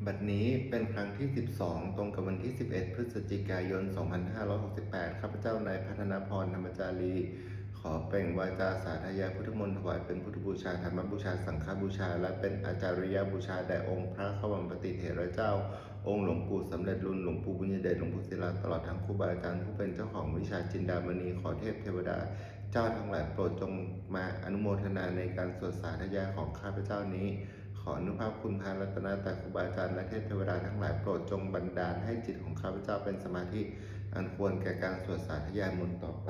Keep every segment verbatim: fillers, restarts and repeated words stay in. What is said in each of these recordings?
บัดนี้เป็นครั้งที่ สิบสอง ตรงกับวันที่ สิบเอ็ด พฤศจิกายน สองพันห้าร้อยหกสิบแปด ข้าพเจ้านายพัฒนพร ธรรมจารี ขอเปล่งวาจาสาธยายพุทธมนต์ถวายเป็นพุทธบูชา ธรรมบูชา สังฆบูชา และเป็นอาจาริยบูชาแด่องค์พระควัมปติเถระเจ้า องค์หลวงปู่สำเร็จลุน หลวงปู่บุญยเดช หลวงปู่ศิลา ตลอดทั้งครูบาอาจารย์ผู้เป็นเจ้าของวิชาจินดามณี ขอเทพเทวดาเจ้าทั้งหลายโปรดจงมาอนุโมทนาในการสวดสาธยายของข้าพเจ้านี้ ขออนุภาพคุณพระรัตนตรัย ครูบาอาจารย์และเทพเทวดาทั้งหลายโปรดจงบันดาลให้จิตของข้าพเจ้าเป็นสมาธิอันควรแก่การสวดสาธยายมนต์ต่อไป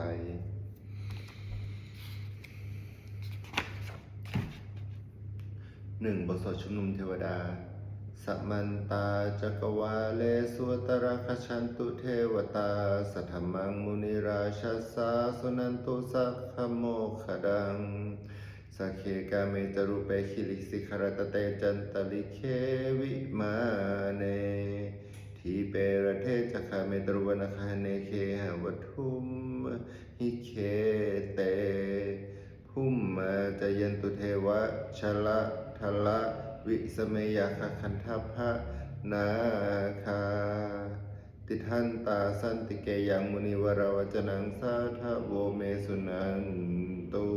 หนึ่ง บทสวดชุมนุมเทวดา Samantā cakkavāḷesu atrāgacchantu devatā, saddhammaṃ munirājassa suṇantu saggamokkhadaṃ. Sagge kāme ca rūpe girisikharataṭe cantalikkhe vimāne, dīpe raṭṭhe ca gāme taruvanagahane gehavatthumhi khette, bhummā cāyantu devā jalathalavisame yakkhagandhabbanāgā, tiṭṭhantā santike yaṃ munivaravacanaṃ sādhavo me suṇantu.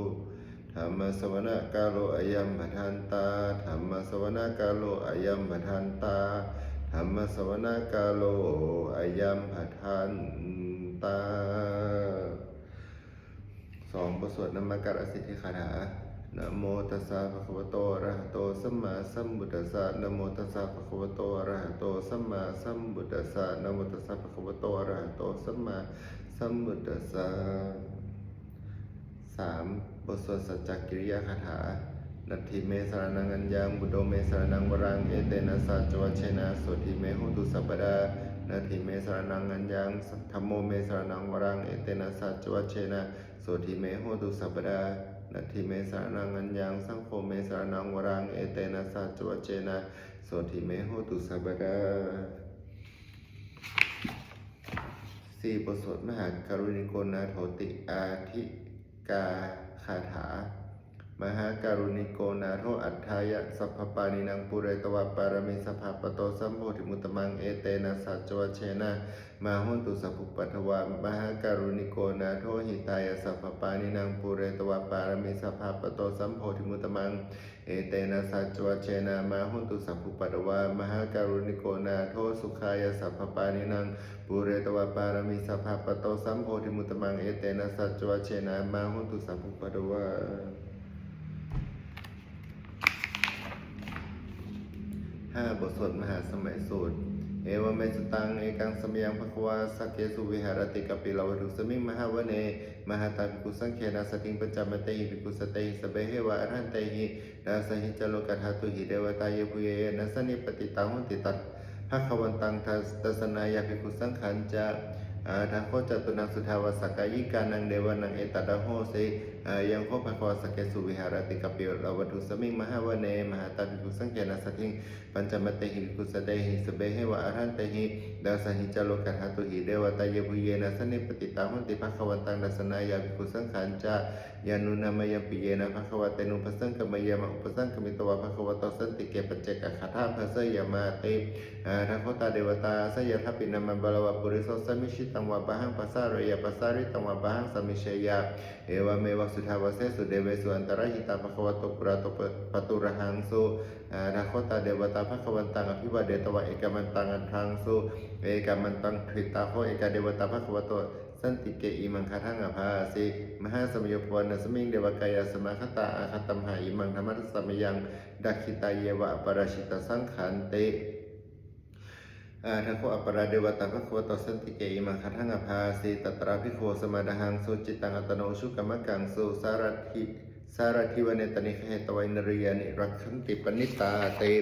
Dhammassavanakālo ayambhadantā. Dhammassavanakālo ayambhadantā. Dhammassavanakālo ayambhadantā. สอง บทสวดนมการสิทธิคาถา Namo tassa bhagavato arahato sammāsambuddhassa. Namo tassa bhagavato arahato sammāsambuddhassa. Namo tassa bhagavato arahato sammāsambuddhassa. สาม บทสวดสัจจกิริยาคาถา Natthi me saraṇaṃ aññaṃ, buddho me saraṇaṃ varaṃ, etena saccavajjena sotthi me hotu sabbadā. Natthi me saraṇaṃ aññaṃ, dhammo me saraṇaṃ varaṃ, etena saccavajjena sotthi me hotu sabbadā. Natthi me saraṇaṃ aññaṃ, saṅgho me saraṇaṃ varaṃ, etena saccavajjena sotthi me hotu sabbadā. สี่ บทสวดมหาการุณิโกนาโถติอาทิกาคาถา Mahākāruṇiko nātho atthāya sabbapāṇinaṃ, pūretvā pāramī sabbā patto sambodhimuttamaṃ, etena saccavajjena mā hontu sabbupaddavā. Mahākāruṇiko nātho hitāya sabbapāṇinaṃ, pūretvā pāramī sabbā patto sambodhimuttamaṃ, etena saccavajjena mā hontu sabbupaddavā. Mahākāruṇiko nātho sukhāya sabbapāṇinaṃ, pūretvā pāramī sabbā patto sambodhimuttamaṃ, etena saccavajjena mā hontu sabbupaddavā. ห้า บทสวดมหาสมัยสูตร Evamme sutaṃ. Ekaṃ samayaṃ bhagavā sakkesu viharati kapilavatthusmiṃ mahāvane mahatā bhikkhusaṅghena saddhiṃ pañcamattehi bhikkhusatehi sabbeheva arahantehi. Dasahi ca lokadhātūhi devatā yebhuyyena sannipatitā honti bhagavantaṃ dassanāya bhikkhusaṅghañca. Atha kho catunnaṃ suddhāvāsakāyikānaṃ devānaṃ etadahosi: Ayaṃ kho bhagavā sakkesu viharati kapilavatthusmiṃ mahāvane mahatā bhikkhusaṅghena saddhiṃ pañcamattehi bhikkhusatehi sabbeheva arahantehi. Dasahi ca lokadhātūhi devatā yebhuyyena sannipatitā honti bhagavantaṃ dassanāya bhikkhusaṅghañca. Yannūna mayampi yena bhagavā tenupasaṅkameyyāma, upasaṅkamitvā bhagavato santike paccekagāthā bhāseyyāmāti. Atha kho tā devatā āsayyathāpi nāma balavā puriso sammiñjitaṃ vā bāhaṃ pasāreyya, pasāritaṃ vā bāhaṃ sammiñjeyya, evameva suddhāvāsesu devesu antarahitā bhagavato purato pa-, pāturahaṃsu. Atha kho tā devatā bhagavantaṃ abhivādetvā ekamantaṃ aṭṭhaṃsu. Ekamantaṃ ṭhitā kho ekā devatā bhagavato santike imaṃ gāthaṃ abhāsi: Mahāsamayo pavanasmiṃ devakāyā samāgatā, āgatamha imaṃ dhammasamayaṃ dakkhitāyeva aparājitasaṅghanti. Atha kho aparā devatā bhagavato santike imaṃ gāthaṃ abhāsi: Tatra bhikkhavo samādahaṃsu, cittaṃ attano ujukamakaṃsu, sārathī, sārathīva nettāni gahetvā, indriyāni rakkhanti paṇḍitāti.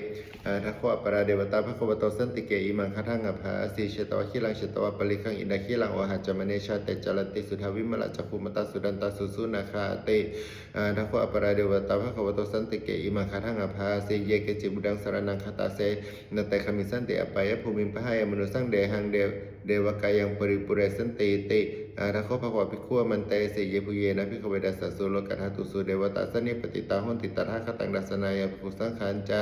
Atha kho aparā devatā bhagavato santike imaṃ gāthaṃ abhāsi: Chetvā khīlaṃ chetvā palighaṃ, indakhīlaṃ ohaccamanejā, te caranti suddhā vimalā, cakkhumatā sudantā susunāgāti. Atha kho aparā devatā bhagavato santike imaṃ gāthaṃ abhāsi: Ye keci buddhaṃ saraṇaṃ gatāse, na te gamissanti apāyabhūmiṃ, pahāya mānusaṃ dehaṃ de-, devakāyaṃ paripūressantīti. Atha kho bhagavā bhikkhū āmantesi: Yebhuyyena bhikkhave dasasu lokadhātūsu devatā sannipatitā honti tathāgataṃ dassanāya bhikkhusaṅghañca.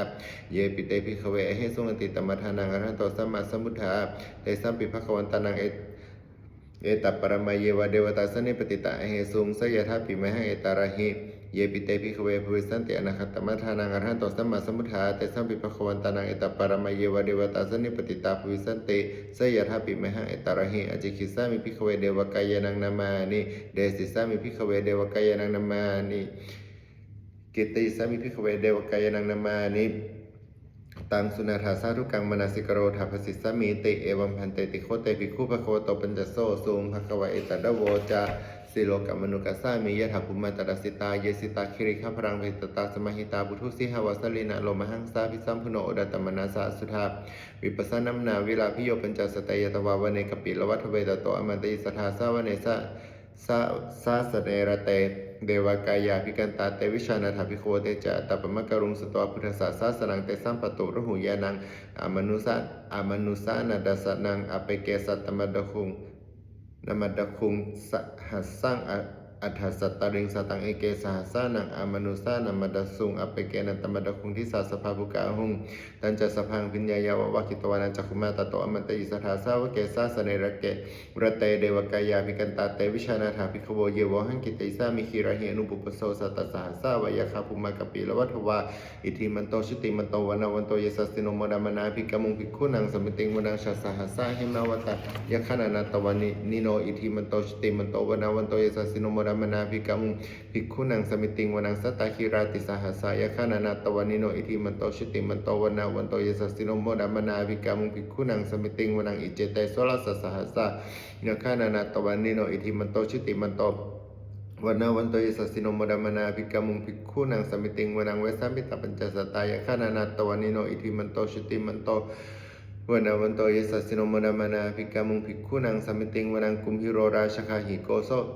Yepi te bhikkhave ahesuṃ atītamaddhānaṃ arahanto sammāsambuddhā, tesampi bhagavantānaṃ et- etaparamāyeva devatā sannipatitā ahesuṃ, seyyathāpi mayhaṃ etarahi. Yepi te bhikkhave bhavissanti anāgatamaddhānaṃ arahanto sammāsambuddhā, tesampi bhagavantānaṃ etaparamāyeva devatā sannipatitā bhavissanti, seyyathāpi mayhaṃ etarahi. Ācikkhissāmi bhikkhave devakāyānaṃ nāmāni. Desissāmi bhikkhave devakāyānaṃ nāmāni. Kittayissāmi bhikkhave devakāyānaṃ nāmāni. Taṃ suṇātha sādhukaṃ manasikarotha bhāsissāmīti. Evaṃ bhanteti kho te bhikkhū bhagavato paccassosuṃ. Bhagavā etadavoca: Silokamanukassāmi, yattha bhummā tadassitā; ye sitā girigabbharaṃ, pahitattā samāhitā. Puthū sīhāva sallīnā, lomahaṃsābhisambhuno; odātamanasā suddhā, vippasannamanāvilā. Bhiyyo pañcasate ñatvā, vane kāpilavatthave; tato āmantayi satthā, sāvane sa- sā- sāsane rate. Devakāyā abhikkantā, te vijānātha bhikkhavo. Te ca ātappamakaruṃ, sutvā buddhassa sāsanaṃ; tesampāturahu ñāṇaṃ, amanussā- amanussānadassanaṃ. Appeke satamaddakkhuṃ- namaddakkhuṃ, sahassaṃ a- atha sattariṃ. Sataṃ eke sahassānaṃ, amanussānamaddasuṃ; appekenantamaddakkhuṃ, disā sabbā phuṭā ahuṃ. Tañca sabbaṃ abhiññāya, vavakkhitvāna cakkhumā; tato āmantayi satthā, sāvake sāsane rake- rate. Devakāyā abhikkantā, te vijānātha bhikkhavo; ye vohaṃ kittayissāmi, girāhi anupubbaso. Sattasahassā va yakkhā, bhummā kāpilavatthavā; iddhimanto jutimanto, vaṇṇavanto yasassino; modamānā abhikkāmuṃ, bhikkhūnaṃ samitiṃ vanaṃ. Chasahassā hemavatā, yakkhā nānattavaṇṇino; iddhimanto jutimanto, vaṇṇavanto yasassino; modamānā abhikkāmuṃ, bhikkhūnaṃ samitiṃ vanaṃ. Sātāgirā tisahassā, yakkhā nānattavaṇṇino; iddhimanto jutimanto, vaṇṇavanto yasassino; modamānā abhikkāmuṃ, bhikkhūnaṃ samitiṃ vanaṃ. Iccete soḷasasahassā, yakkhā nānattavaṇṇino; iddhimanto jutimanto, vaṇṇavanto yasassino; modamānā abhikkāmuṃ, bhikkhūnaṃ samitiṃ vanaṃ. Vessāmittā pañcasatā, yakkhā nānattavaṇṇino; iddhimanto jutimanto, vaṇṇavanto yasassino; modamānā abhikkāmuṃ, bhikkhūnaṃ samitiṃ vanaṃ. Kumbhīro rājagahiko so-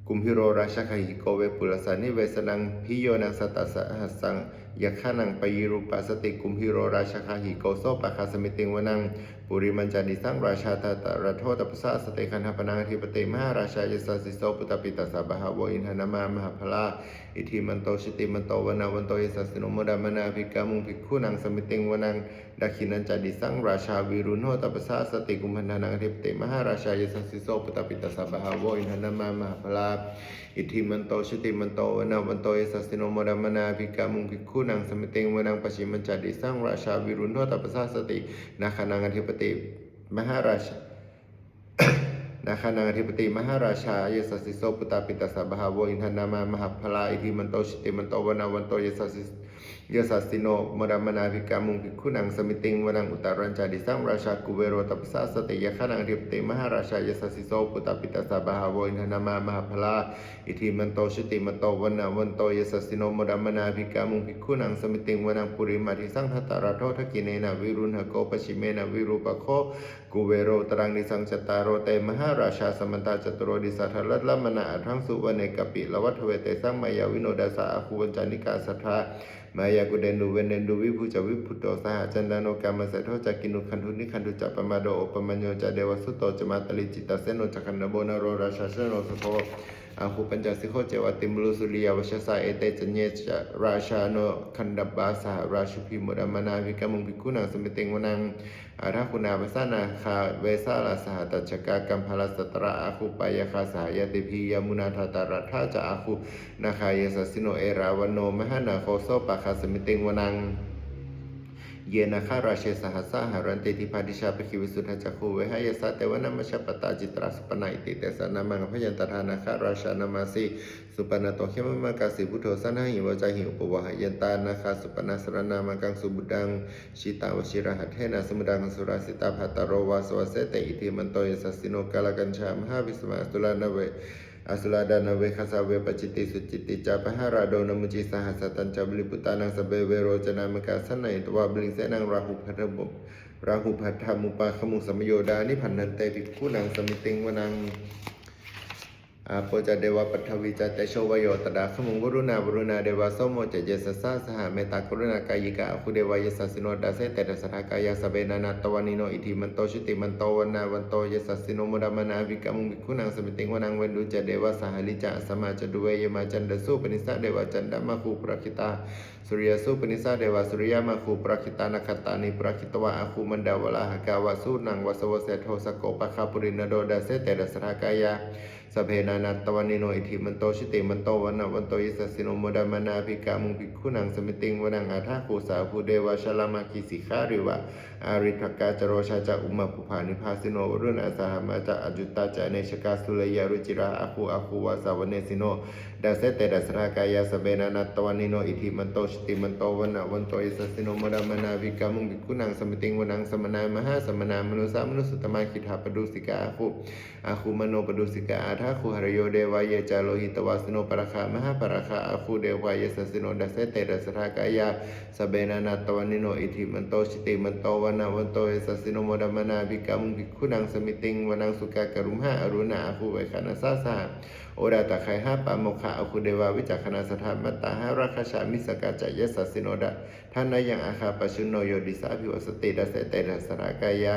Kumbhīro rājagahiko, vepullassa nivesanaṃ; bhiyyo naṃ satasahassaṃ, yakkhānaṃ payirupāsati. Kumbhīro rājagahiko, sopāga samitiṃ vanaṃ; purimañca disaṃ rājā, dhataraṭṭho tappasāsati. Gandhabbānaṃ ādhipati mahārājā, yasassi so. Puttāpi tassa bahavo, indanāmā mahabbalā; iddhimanto jutimanto, vaṇṇavanto yasassino; modamānā abhikkāmuṃ, bhikkhūnaṃ samitiṃ vanaṃ. Dakkhiṇañca disaṃ rājā, virūḷho tappasāsati. Kumbhaṇḍānaṃ ādhipati mahārājā, yasassi so. Puttāpi tassa bahavo, indanāmā mahabbalā; iddhimanto jutimanto, vaṇṇavanto yasassino; modamānā abhikkāmuṃ, bhikkhūnaṃ samitiṃ vanaṃ. Pacchimañca disaṃ rājā, virūḷho tappasāsati. Nāgānaṃ ādhipati mahārājā, Nāgānaṃ ādhipati mahārājā, yasassi so. Puttāpi tassa bahavo, indanāmā mahabbalā; iddhimanto jutimanto, vaṇṇavanto yasassi- yasassino; modamānā abhikkāmuṃ, bhikkhūnaṃ samitiṃ vanaṃ. Uttarañca disaṃ rājā, kuvero tappasāsati. Yakkhānaṃ ādhipati mahārājā, yasassi so. Puttāpi tassa bahavo, indanāmā mahabbalā; iddhimanto jutimanto, vaṇṇavanto yasassino; modamānā abhikkāmuṃ, bhikkhūnaṃ samitiṃ vanaṃ. Purimaṃ disaṃ dhataraṭṭho, dakkhiṇena virūḷhako; pacchimena virūpakkho, kuvero uttaraṃ disaṃ. Cattāro te mahārājā, samantā caturo disā; daddallamānā aṭṭhaṃsu, vane kāpilavatthave. Tesaṃ māyāvino dāsā, āgū vañcanikā saṭhā; māyā kuṭeṇḍu veṭeṇḍu, viṭū ca viṭuṭo saha. Candano kāmaseṭṭho ca, kinnughaṇḍu nighaṇḍu ca; pamādo opamañño ca, devasūto ca mātali; cittaseno ca gandhabbo, naḷo rājā janosabho; āgū pañcasikho ceva, timbarū suriyavacchasā. Ete caññe ca rājāno, gandhabbā saha rājubhi; modamānā abhikkāmuṃ, bhikkhūnaṃ samitiṃ vanaṃ. Athāgū nābhasā nāgā, vesālā saha tacchakā; kambalassatarā āgū, pāyāgā saha ñātibhi; yāmunā dhataraṭṭhā ca, āgū nāgā yasassino; erāvaṇo mahānāgo, sopāga samitiṃ vanaṃ. Ye nāgarāje sahasā haranti, dibbā dijā pakkhi visuddhacakkhū; vehāyasā te vanamajjhapattā, citrā supaṇṇā iti tesa nāmaṃ. Abhayantadā nāgarājānamāsi, supaṇṇato khemamakāsi buddho; saṇhāhi vācāhi upavhayantā, nāgā supaṇṇā saraṇamakaṃsu buddhaṃ. Jitā vajirahatthena, samuddaṃ asurā sitā; bhātaro vāsavassete, iddhimanto yasassino. Kālakañjā mahābhismā, asurā dānaveghasā; vepacitti sucitti ca, pahārādo namucī saha. Satañca baliputtānaṃ, sabbe verocanāmakā; sannayhitvā baliṃ senaṃ, rāhubhaddamupā- rāhubhaddamupāgamuṃ, samayodāni bhaddante, bhikkhūnaṃ samitiṃ vanaṃ. Āpo ca devā paṭhavī ca tejo vāyo tadāgamuṃ, varuṇā vāruṇā devā somo ca yasasā saha, mettākaruṇākāyikā āgū devā yasassino. Dasete dasadhā kāyā sabbe nānattavaṇṇino, iddhimanto jutimanto vaṇṇavanto yasassino, modamānā abhikkāmuṃ bhikkhūnaṃ samitiṃ vanaṃ. Veṇḍū ca devā sahalī ca asamā ca duve, yamā candassūpanisā devā candamāgū purakkhitā, suriyassūpanisā devā suriyamāgū purakkhitā, nakkhattāni purakkhitvā āgū mandavalāhakā, vasūnaṃ vāsavo seṭṭho sakkopāga purindado. Dasete dasadhā kāyā sabbe nānattavaṇṇino, iddhimanto jutimanto vaṇṇavanto yasassino, modamānā abhikkāmuṃ bhikkhūnaṃ samitiṃ vanaṃ. Athāgū sahabhū devā jalamaggisikhāriva, ariṭṭhakā ca rojā ca ummāpupphanibhāsino, varuṇā sahasmā ca accutā ca anejakā, sūleyyarucirā āgū āgū vāsavanesino. Dasete dasadhā kāyā sabbe nānattavaṇṇino, iddhimanto jutimanto vaṇṇavanto yasassino, modamānā abhikkāmuṃ bhikkhūnaṃ samitiṃ vanaṃ. Samānā mahāsamānā mānusā mānusuttamā, khiḍḍāpadūsikā āgū āgū manopadūsikā. Athāgū harayo devā ye ca lohitavāsino, pāragā mahāpāragā āgū devā yasassino. Dasete dasadhā kāyā sabbe nānattavaṇṇino, iddhimanto jutimanto vaṇṇavanto yasassino, modamānā abhikkāmuṃ bhikkhūnaṃ samitiṃ vanaṃ. Sukkā karumhā aruṇā āgū veghanasā saha, odātagayhā pāmokkhā āgū devā vicakkhaṇā. Sadāmattā hāragajā missakā ca yasassino, da- thanayaṃ āga pajjunno yo disā abhivassati. Dasete dasadhā kāyā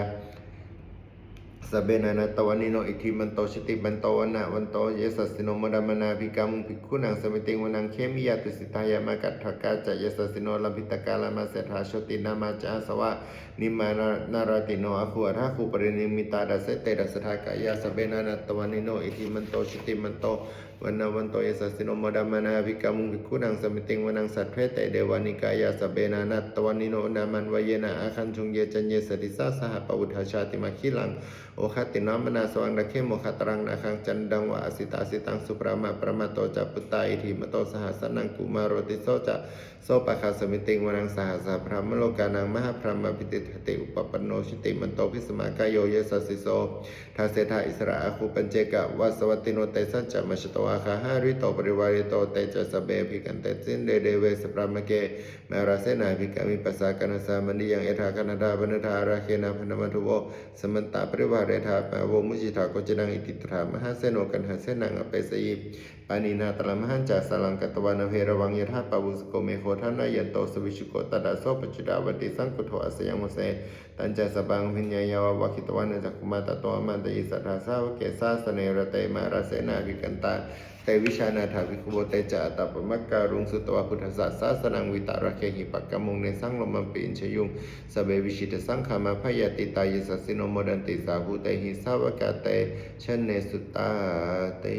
sabbe nānattavaṇṇino, iddhimanto jutimanto vaṇṇavanto yasassino, modamānā abhikkāmuṃ bhikkhūnaṃ samitiṃ vanaṃ. Khemiyā tusitā yāmā kaṭṭhakā ca yasassino, lambītakā lāmaseṭṭhā jotināmā ca āsavā, nimmānaratino āgū athāgū paranimmitā. Dasete dasadhā kāyā sabbe nānattavaṇṇino, iddhimanto jutimanto vaṇṇavanto yasassino, modamānā abhikkāmuṃ bhikkhūnaṃ samitiṃ vanaṃ. Saṭṭhete devanikāyā sabbe nānattavaṇṇino, nāmanvayena āgañchuṃ ye caññe sadisā saha. Pavutthajātimakhilaṃ oghatiṇṇamanāsavaṃ, dakkhemoghataraṃ nāgaṃ candaṃva asitātitaṃ. Subrahmā paramatto ca puttā iddhimato saha, sanaṅkumāro tisso ca sopāga samitiṃ vanaṃ. Sahassabrahmalokānaṃ mahābrahmābhitiṭṭhati, upapanno jutimanto bhismākāyo yasassi so. Dasettha issarā āgū paccekavasavattino, tesañca majjhato āgā hārito parivārito. Te ca sabbe abhikkante sinde deve sabrahmake, mārasenā abhikkāmi passa kaṇhassa mandiyaṃ. Etha gaṇhatha bandhatha rāgena bandhamatthu vo, samantā parivāretha mā vo muñcittha koci naṃ. Iti tattha mahāseno kaṇhasenaṃ apesayi, pāṇinā talamāhacca saraṃ katvāna bheravaṃ. Yathā pāvussako megho thanayanto savijjuko, tadā so paccudāvatti saṅkuddho asayaṃvase. Tañca sabbaṃ abhiññāya vavakkhitvāna cakkhumā, tato āmantayi satthā sāvake sāsane rate. Mārasenā abhikkantā te vijānātha bhikkhavo, te ca ātappamakaruṃ sutvā buddhassa sāsanaṃ. Vītarāgehi pakkāmuṃ nesaṃ lomampi iñjayuṃ, sabbe vijitasaṅgāmā bhayātītā yasassino, modanti saha bhūtehi sāvakā te janesutāti.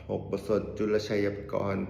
หก บทสวดจุลชัยปกรณ์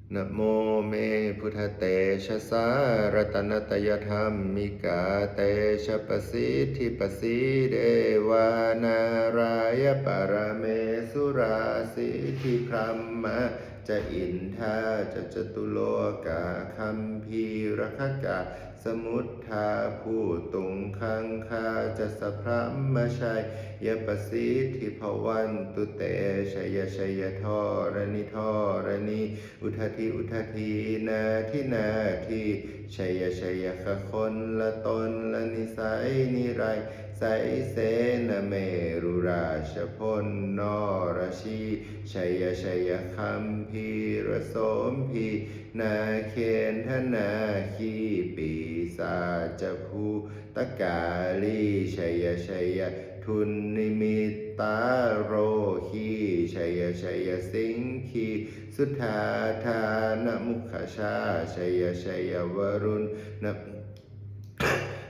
Namo me buddhatejasā ratanattayadhammikā, tejapasiddhi pasīdevā nārāya paramesurā, siddhibrahmā ca indā ca catulokā gambhīrakkhakā, samuddā bhūtuṃ gaṅgā ca sabrahmajaya, pasiddhi bhavantu te. Jaya jaya dharaṇi dharaṇī, udadhi udadhī, nadi nadī, jaya jaya gagonlatonlanisai nirai, saisenamērurājabalanarajī, jaya jaya gambhīrasombhī, nāgendanāgī, pisācabhūtakālī, jaya jaya dunnimittarogī, jaya jaya siṅgī sudādānamukhajā, jaya jaya varuṇṇa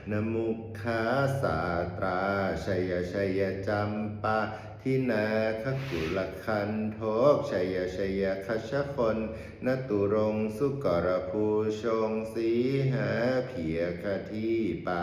namukhasātrā, jaya jaya campādināgakulagandhok, jaya jaya gajagonnaturaṅga sukarabhujanga sīhabyagghadīpā,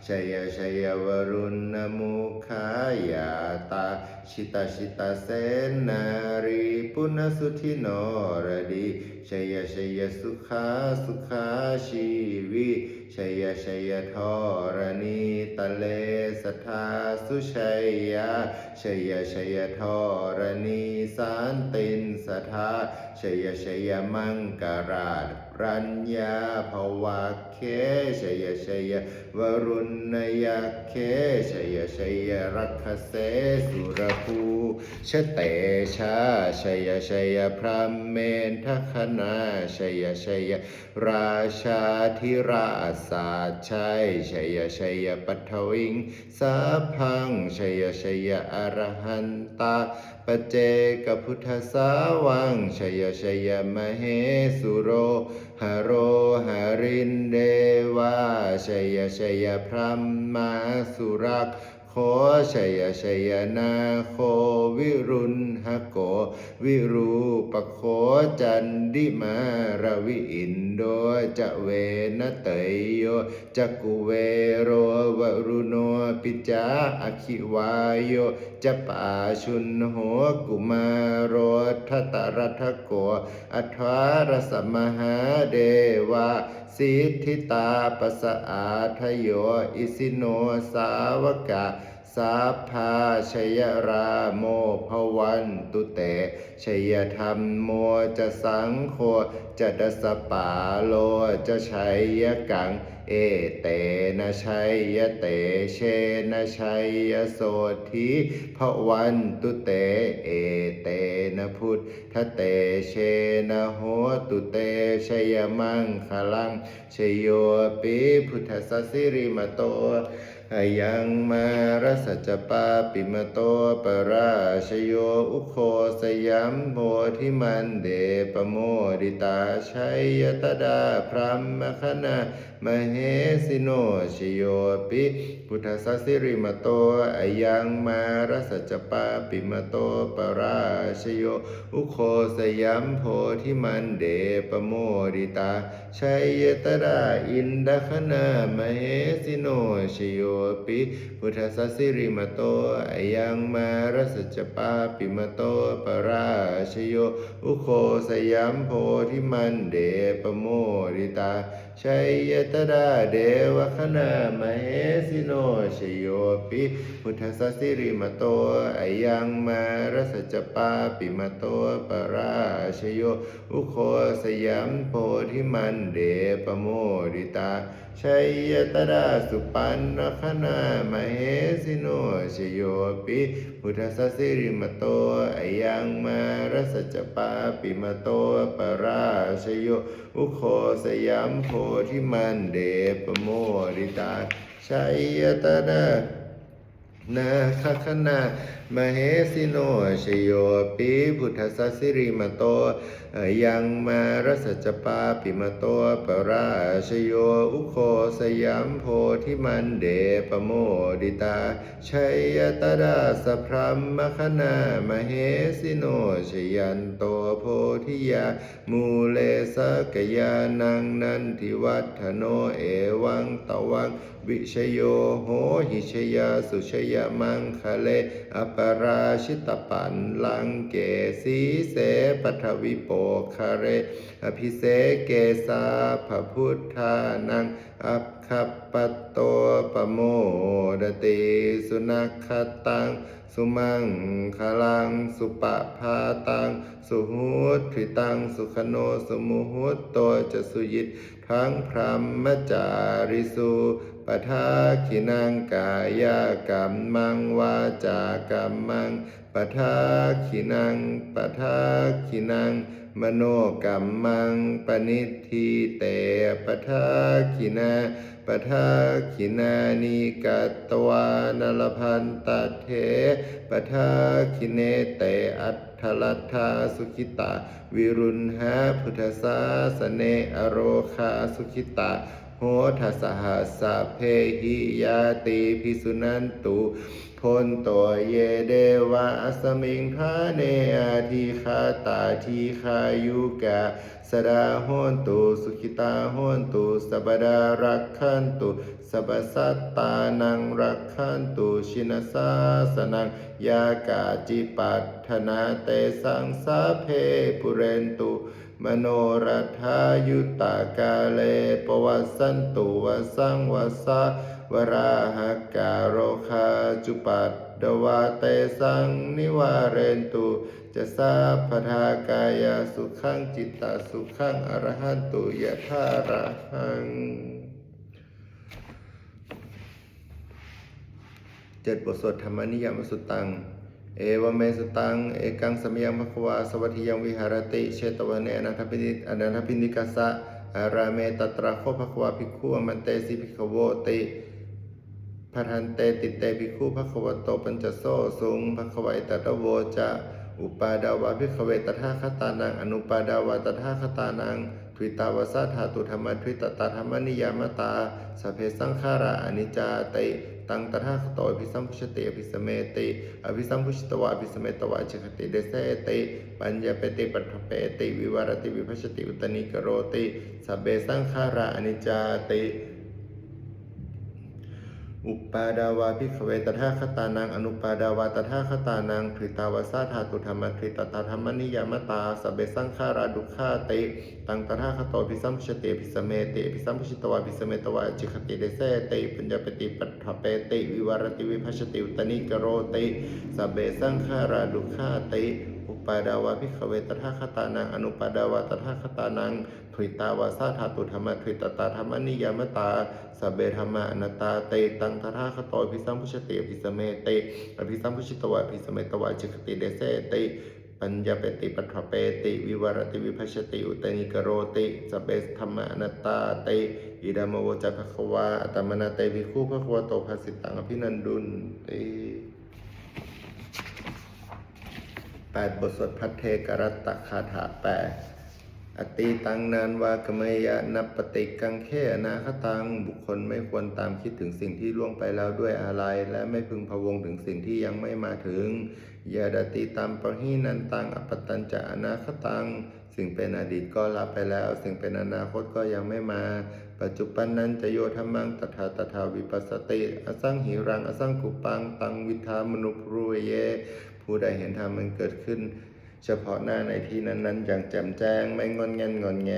jaya jaya varuṇṇamukhayātrā, jita jita senārī puna sudhī naradī, jaya jaya sukhā sukhā jīvī, jaya jaya dharaṇītale sadā sujayā, jaya jaya dharaṇī santin sadā, jaya jaya maṅkarāraññā bhavagge jaya jaya varuṇṇayakkhe jaya jaya rakkhase surabhujatejā jaya jaya brahmendagaṇā jaya jaya rājādhirājasājjaya jaya paṭhaviṃ sabbaṃ jaya jaya arahantā paccekabuddhasāvaṃ jaya jaya mahesuro haro harindevā jaya jaya brahmā surakkho jaya jaya nāgo viruḷhako virūpakkho candimā ravi indo ca venateyyo ca kuvero varuṇopi ca aggi vāyo ca pājuṇho kumāro dhataraṭṭhako aṭṭhārasa mahādevā siddhitāpasaādayo isino sāvakā sabbā jaya rāmo bhavantu te jaya dhammo ca saṅgho ca dasapālo ca jayakaṃ etena jayatejena jayasotthī bhavantu te etena buddhatejena hotu te jayamaṅgalaṃ. Jayopi buddhassa sirīmato ayaṃ mārassa ca pāpimato parājayo ugghosayuṃ bodhimaṇḍe pamoditā jaya tadā brahmagaṇā mahesino. Jayopi buddhassa sirīmato ayaṃ mārassa ca pāpimato parājayo ugghosayuṃ bodhimaṇḍe pamoditā jaya tadā indagaṇā mahesino. Jayopi buddhassa sirīmato ayaṃ mārassa ca pāpimato parājayo ugghosayuṃ bodhimaṇḍe pamoditā jaya tadā devagaṇā mahesino. Jayopi buddhassa sirīmato ayaṃ mārassa ca pāpimato parājayo ugghosayuṃ bodhimaṇḍe pamoditā jaya tadā supaṇṇagaṇā mahesino. Jayopi buddhassa sirīmato ayaṃ mārassa ca pāpimato parājayo ugghosayuṃ bodhimaṇḍe pamoditā jaya tadā nāgagaṇā mahesino. Jayopi buddhassa sirīmato ayaṃ mārassa ca pāpimato parājayo ugghosayuṃ bodhimaṇḍe pamoditā jaya tadā sabrahmagaṇā mahesino. Jayanto bodhiyā mūle sakyānaṃ nandivaḍḍhano evaṃ tvaṃ vijayo hohi jayassu jayamaṅgale aparājitapallaṅke sīse paṭhavipokkhare abhiseke sabbabuddhānaṃ aggappatto pamodati. Sunakkhattaṃ sumaṅgalaṃ supabhātaṃ suhuṭṭhitaṃ sukhaṇo sumuhutto ca suyiṭṭhaṃ brahmacārisu padakkhiṇaṃ kāyakammaṃ vācākammaṃ padakkhiṇaṃ padakkhiṇaṃ manokammaṃ paṇidhī te padakkhiṇā padakkhiṇāni katvāna labhantatthe padakkhiṇe. Te atthaladdhā sukhitā viruḷhā buddhasāsane arogā sukhitā hotha saha sabbehi ñātibhi. Suṇantu bhonto ye devā asmiṃ ṭhāne adhigatā dīghāyukā sadā hontu sukhitā hontu sabbadā rakkhantu sabbasattānaṃ rakkhantu jinasāsanaṃ. Yā kāci patthanā tesaṃ sabbe pūrentu manorathā. Yuttakāle pavassantu vassaṃ vassā valāhakā rogā cupaddavā upaddavā tesaṃ nivārentu ca sabbadā, kāyasukhaṃ cittasukhaṃ arahantu yathārahaṃ. เจ็ด บทสวดธรรมนิยามสุตตัง Evaṃ me sutaṃ. Ekaṃ samayaṃ bhagavā sāvatthiyaṃ viharati jetavane anāthapi- anāthapiṇḍikassa ārāme. Tatra kho bhagavā bhikkhū āmantesi bhikkhavoti. Bhadanteti te bhikkhū bhagavato paccassosuṃ. Bhagavā etadavoca. Uppādā vā bhikkhave tathāgatānaṃ anuppādā vā tathāgatānaṃ, dvitā vā sā dhātu dhammadvitatā dhammaniyāmatā, sabbe saṅkhārā aniccāti. Taṃ tathāgato abhisambujjhati abhisameti, abhisambujjhitvā abhisametvā ācikkhati deseti paññapeti paṭṭhapeti vivarati vibhajati uttānīkaroti, sabbe saṅkhārā aniccāti. Uppādā vā bhikkhave tathāgatānaṃ anuppādā vā tathāgatānaṃ, dvitā vā sā dhātu dhammadvitatā dhammaniyāmatā, sabbe saṅkhārā dukkhāti. Taṃ tathāgato abhisambujjhati abhisameti, abhisambujjhitvā abhisametvā ācikkhati deseti paññapeti paṭṭhapeti vivarati vibhajati uttānīkaroti, sabbe saṅkhārā dukkhāti. Uppādā vā bhikkhave tathāgatānaṃ anuppādā vā tathāgatānaṃ, dvitā vā sā dhātu dhammadvitatā dhammaniyāmatā, sabbe dhammā anattāti. Taṃ tathāgato abhisambujjhati abhisameti, abhisambujjhitvā abhisametvā ācikkhati deseti paññapeti paṭṭhapeti vivarati vibhajati uttānīkaroti, sabbe dhammā anattāti. Idamavoca bhagavā. Attamanā te bhikkhū bhagavato bhāsitaṃ abhinandunti. แปด บทสวดภัทเทกรัตตคาถาแปล Atītaṃ nānvāgameyya nappaṭikaṅkhe anāgataṃ. บุคคลไม่ควรตามคิดถึงสิ่งที่ล่วงไปแล้วด้วยอาลัย และไม่พึงพะวงถึงสิ่งที่ยังไม่มาถึง Yadatītaṃ pahīnantaṃ appattañca anāgataṃ. สิ่งเป็นอดีตก็ละไปแล้ว สิ่งเป็นอนาคตก็ยังไม่มา Paccuppannañca yo dhammaṃ tattha tattha vipassati, asaṃhiraṃ asaṅkuppaṃ taṃ viddhā manubrūhaye. ผู้ใดเห็นธรรมมันเกิดขึ้นเฉพาะหน้าในที่นั้นๆ อย่างแจ่มแจ้ง ไม่ง่อนแง่นงอนแง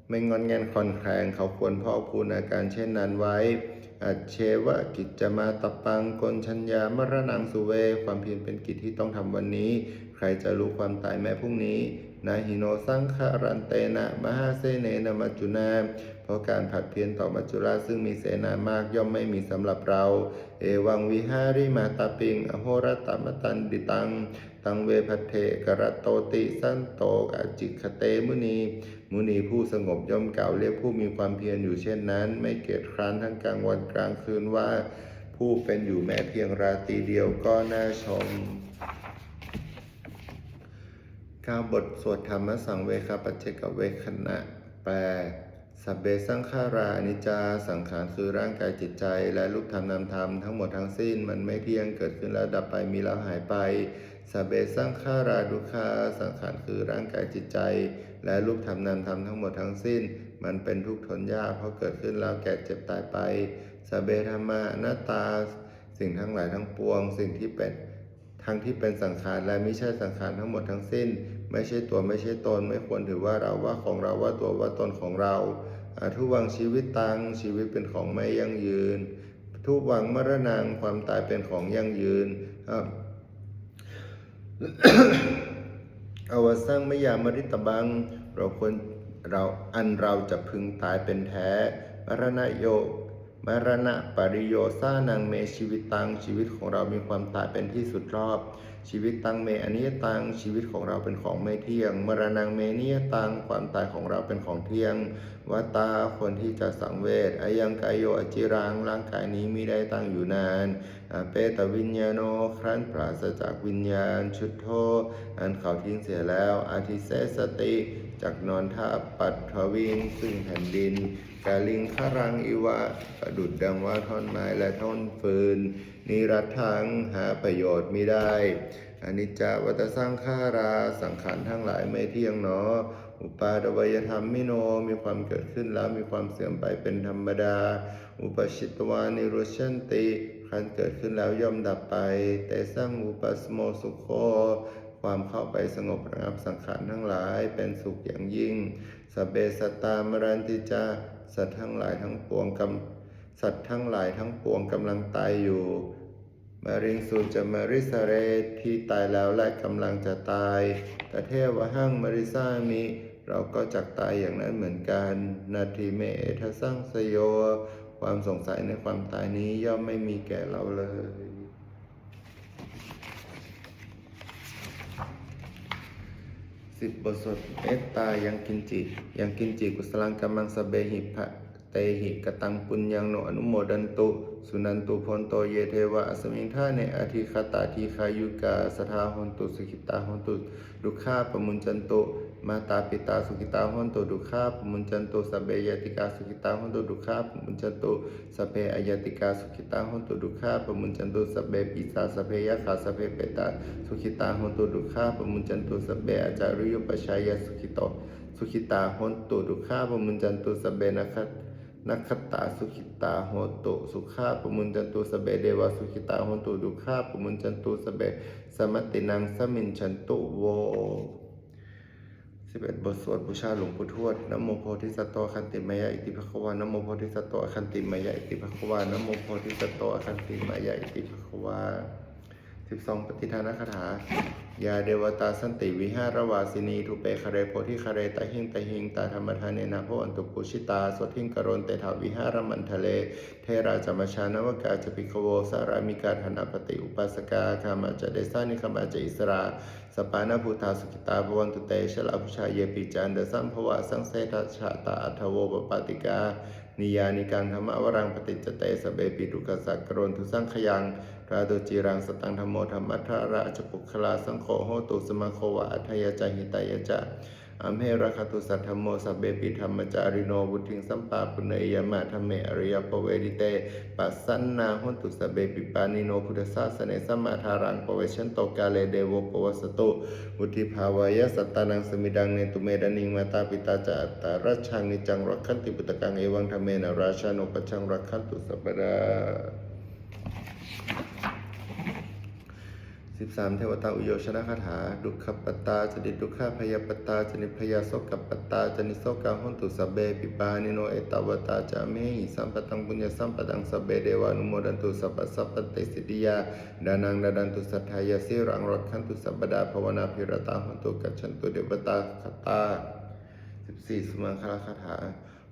ไม่ง่อนแง่นคลอนแคลน เขาควรพอกพูนอาการเช่นนั้นไว้ Ajjeva kiccamātappaṃ koñjaññā maraṇaṃ suve. ความเพียรเป็นกิจที่ต้องทำวันนี้ ใครจะรู้ความตายแม้พรุ่งนี้ Na hi no saṅgarantena mahāsenena maccunā. เพราะการผัดเพี้ยนต่อมัจจุราชซึ่งมีเสนามากย่อมไม่มีสำหรับเรา Evaṃvihārimātāpiṃ ahorattamatanditaṃ taṃ ve bhaddekarattoti santo ācikkhate muni. มุนีผู้สงบย่อมกล่าวเรียกผู้มีความเพียรอยู่เช่นนั้น ไม่เกียจคร้านทั้งกลางวันกลางคืนว่า ผู้เป็นอยู่แม้เพียงราตรีเดียวก็น่าชม เก้า บทสวดธรรมสังเวคปัจเจกเวคขณะแปล Sabbe saṅkhārā aniccā. สังขารคือร่างกายจิตใจ และรูปธรรมนามธรรมทั้งหมดทั้งสิ้น มันไม่เที่ยง เกิดขึ้นแล้วดับไป มีแล้วหายไป Sabbe saṅkhārā dukkhā. สังขารคือร่างกายจิตใจ และรูปธรรมนามธรรมทั้งหมดทั้งสิ้น มันเป็นทุกข์ทนยาก เพราะเกิดขึ้นแล้วแก่เจ็บตายไป Sabbe dhammā anattā. สิ่งทั้งหลายทั้งปวง สิ่งที่เป็น ทั้งที่เป็นสังขารและมิใช่สังขารทั้งหมดทั้งสิ้น ไม่ใช่ตัวไม่ใช่ตน ไม่ควรถือว่าเราว่าของเราว่าตัวว่าตนของเรา Addhuvaṃ jīvitaṃ. ชีวิตเป็นของไม่ยั่งยืน Dhuvaṃ maraṇaṃ. ความตายเป็นของยั่งยืน Avassaṃ mayā maritabbaṃ. เราควร เรา อันเราจะพึงตายเป็นแท้ Maraṇayo maraṇapariyosānaṃ me jīvitaṃ. ชีวิตของเรามีความตายเป็นที่สุดรอบ Jīvitaṃ me aniyataṃ. ชีวิตของเราเป็นของไม่เที่ยง Maraṇaṃ me niyataṃ. ความตายของเราเป็นของเที่ยง Vata. ควรที่จะสังเวช Ayaṃ kāyo aciraṃ. ร่างกายนี้มิได้ตั้งอยู่นาน Apetaviññāṇo. ครั้นปราศจากวิญญาณ Chuḍḍho. อันเขาทิ้งเสียแล้ว Adhisessati. จักนอนทับ Paṭhaviṃ. ซึ่งแผ่นดิน Kaliṅgaraṃ iva. ประดุจดังว่าท่อนไม้และท่อนฟืน Niratthaṃ. หาประโยชน์มิได้ Aniccā vata saṅkhārā. สังขารทั้งหลายไม่เที่ยงหนอ Uppādavayadhammino. มีความเกิดขึ้นแล้วมีความเสื่อมไปเป็นธรรมดา Uppajjitvā nirujjhanti. ครั้นเกิดขึ้นแล้วย่อมดับไป Tesaṃ vūpasamo sukho. ความเข้าไปสงบระงับสังขารทั้งหลายเป็นสุขอย่างยิ่ง Sabbe sattā maranti ca. สัตว์ทั้งหลายทั้งปวงกำ สัตว์ทั้งหลายทั้งปวงกำลังตายอยู่ mariṃsu ca marissare ที่ตายแล้วและกำลังจะตาย tathevāhaṃ marissāmi เราก็จักตายอย่างนั้นเหมือนกัน natthi me ettha saṃsayo ความสงสัยในความตายนี้ย่อมไม่มีแก่เราเลย สิบบทสวดเมตตา ยังกินจิ ยังกินจิ kusalaṃ kammaṃ sabbehi tehi kataṃ puññaṃ no anumodantu, suṇantu bhonto ye devā asmiṃ ṭhāne adhigatā dīghāyukā sadā hontu, sukhitā hontu, dukkhā pamuñcantu. Mātā pitā sukhitā hontu, dukkhā pamuñcantu. Sabbe ñātikā sukhitā hontu, dukkhā pamuñcantu. Sabbe aññātikā sukhitā hontu, dukkhā pamuñcantu. Sabbe pisā sabbe yakkhā sabbe petā sukhitā hontu, dukkhā pamuñcantu. Sabbe ācariyupajjhāyā sukhito sukhitā hontu, dukkhā pamuñcantu. Sabbe nakkhattā sukhitā hontu, sukhā pamuñcantu. Sabbe devā sukhitā hontu, dukkhā pamuñcantu. Sabbe sampattīnaṃ samijjhantu vo. สิบเอ็ด บทสวดบูชาหลวงปู่ทวด Namo bodhisatto āgantimāya iti bhagavā. Namo bodhisatto āgantimāya iti bhagavā. Namo bodhisatto āgantimāya iti bhagavā. สิบสอง ปัตติทานคาถา Yā devatā santi vihāravāsinī, thūpe ghare bodhighare tahiṃ tahiṃ, tā dhammadānena bhavantu pūjitā, sotthiṃ karontedha vihāramaṇḍale. Therā ca majjhā navakā ca bhikkhavo, sārāmikā dānapatī upāsakā, gāmā ca desā nigamā ca issarā, sappāṇabhūtā sukhitā bhavantu te. Jalābujā yepi ca aṇḍasambhavā, saṃsedajātā athavopapātikā, niyyānikaṃ dhammavaraṃ paṭicca te, sabbepi dukkhassa karontu saṅkhayaṃ. Ṭhātu ciraṃ sataṃ dhammo, dhammaddharā ca puggalā, saṅgho hotu samaggo va, atthāya ca hitāya ca. Amhe rakkhatu saddhammo, sabbepi dhammacārino, vuḍḍhiṃ sampāpuṇeyyāma, dhamme ariyappavedite. Pasannā hontu sabbepi, pāṇino buddhasāsane, sammā dhāraṃ pavecchanto, kāle devo pavassatu, vuḍḍhibhāvāya sattānaṃ, samiddhaṃ netu medaniṃ. Mātā pitā ca atrajaṃ, niccaṃ rakkhanti puttakaṃ, evaṃ dhammena rājāno, pajaṃ rakkhantu sabbadā. สิบสาม เทวตาอุยโยชนคาถา Dukkhappattā ca niddukkhā, bhayappattā ca nibbhayā, sokappattā ca nissokā, hontu sabbepi pāṇino. Ettāvatā ca amhehi, sambhataṃ puññasampadaṃ, sabbe devānumodantu, sabbasampattisiddhiyā. Dānaṃ dadantu saddhāya, sīlaṃ rakkhantu sabbadā, bhāvanābhiratā hontu, gacchantu devatāgatā. สิบสี่ สุมังคลคาถา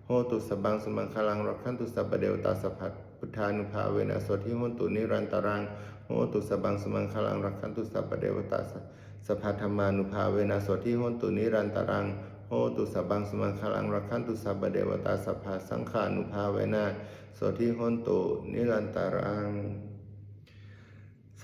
Hotu sabbaṃ sumaṅgalaṃ, rakkhantu sabbadevatā, sabbabuddhānubhāvena, sotthī hontu nirantaraṃ. Hotu sabbaṃ sumaṅgalaṃ, rakkhantu sabbadevatā, sa-, sabbadhammānubhāvena, sotthī hontu nirantaraṃ. Hotu sabbaṃ sumaṅgalaṃ, rakkhantu sabbadevatā, sabbasaṅghānubhāvena, sotthī hontu nirantaraṃ.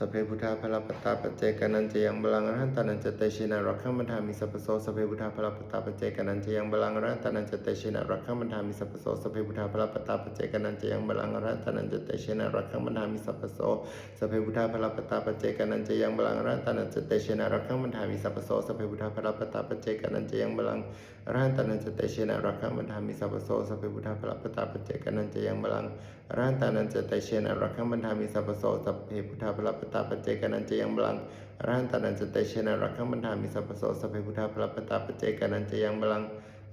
Sabbe buddhā balappattā, paccekānañca yaṃ balaṃ, arahantānañca tejena, rakkhaṃ bandhāmi sabbaso. Sabbe buddhā balappattā, paccekānañca yaṃ balaṃ, arahantānañca tejena, rakkhaṃ bandhāmi sabbaso. Sabbe buddhā balappattā, paccekānañca yaṃ balaṃ, arahantānañca tejena, rakkhaṃ bandhāmi sabbaso. Sabbe buddhā balappattā, paccekānañca yaṃ balaṃ, arahantānañca tejena, rakkhaṃ bandhāmi sabbaso. Sabbe buddhā balappattā, paccekānañca yaṃ balaṃ, arahantānañca tejena, rakkhaṃ bandhāmi sabbaso. Sabbe buddhā balappattā, paccekānañca yaṃ balaṃ, arahantānañca tejena, rakkhaṃ bandhāmi sabbaso. Sabbe buddhā balappattā, paccekānañca yaṃ balaṃ, arahantānañca tejena, rakkhaṃ bandhāmi sabbaso. Sabbe buddhā balappattā, paccekānañca yaṃ balaṃ,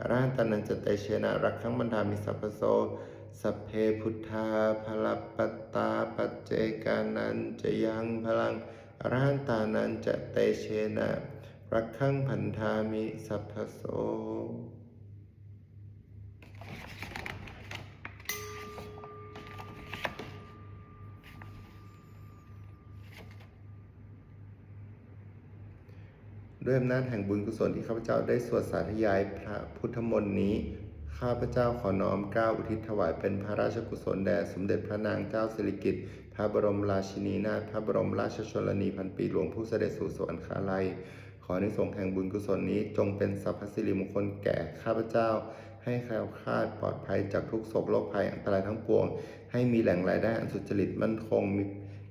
arahantānañca tejena, rakkhaṃ bandhāmi sabbaso. Sabbe buddhā balappattā, paccekānañca yaṃ balaṃ, arahantānañca tejena, rakkhaṃ bandhāmi sabbaso. ด้วยอำนาจแห่งบุญกุศลที่ข้าพเจ้าได้สวดสาธยายพระพุทธมนต์นี้ ข้าพเจ้าขอน้อมเกล้าอุทิศถวายเป็นพระราชกุศลแด่สมเด็จพระนางเจ้าสิริกิติ์ พระบรมราชินีนาถ พระบรมราชชนนีพันปีหลวงผู้เสด็จสู่สวรรคาลัย ขออานิสงส์แห่งบุญกุศลนี้จงเป็นสรรพสิริมงคลแก่ข้าพเจ้า ให้แคล้วคลาดปลอดภัยจากทุกข์โศกโรคภัยอันตรายทั้งปวง ให้มีแหล่งรายได้อันสุจริตมั่นคง มี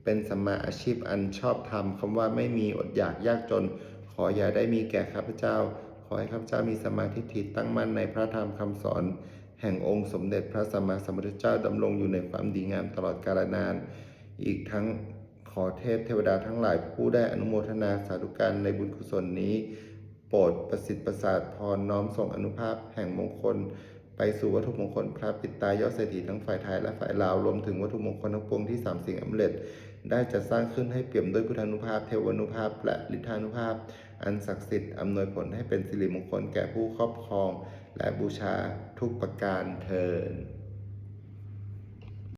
เป็นสัมมาอาชีพอันชอบธรรม คำว่าไม่มีอดอยากยากจน ขออย่าได้มีแก่ข้าพเจ้า ขอให้ข้าพเจ้ามีสัมมาทิฏฐิตั้งมั่นในพระธรรมคำสอน แห่งองค์สมเด็จพระสัมมาสัมพุทธเจ้า ดำรงอยู่ในความดีงามตลอดกาลนาน อีกทั้งขอเทพเทวดาทั้งหลายผู้ได้อนุโมทนาสาธุการในบุญกุศลนี้ โปรดประสิทธิ์ประสาทพรน้อมส่งอานุภาพแห่งมงคล ไปสู่วัตถุมงคลพระปิดตายอดเศรษฐีทั้งฝ่ายไทยและฝ่ายลาว รวมถึงวัตถุมงคลทั้งปวงที่สามสิงห์อำเร็จ ได้จัดสร้างขึ้นให้เปี่ยมด้วยพุทธานุภาพ เทวานุภาพ และฤทธานุภาพ อันศักดิ์สิทธิ์ อำนวยผลให้เป็นสิริมงคลแก่ผู้ครอบครอง และบูชาทุกประการเทอญ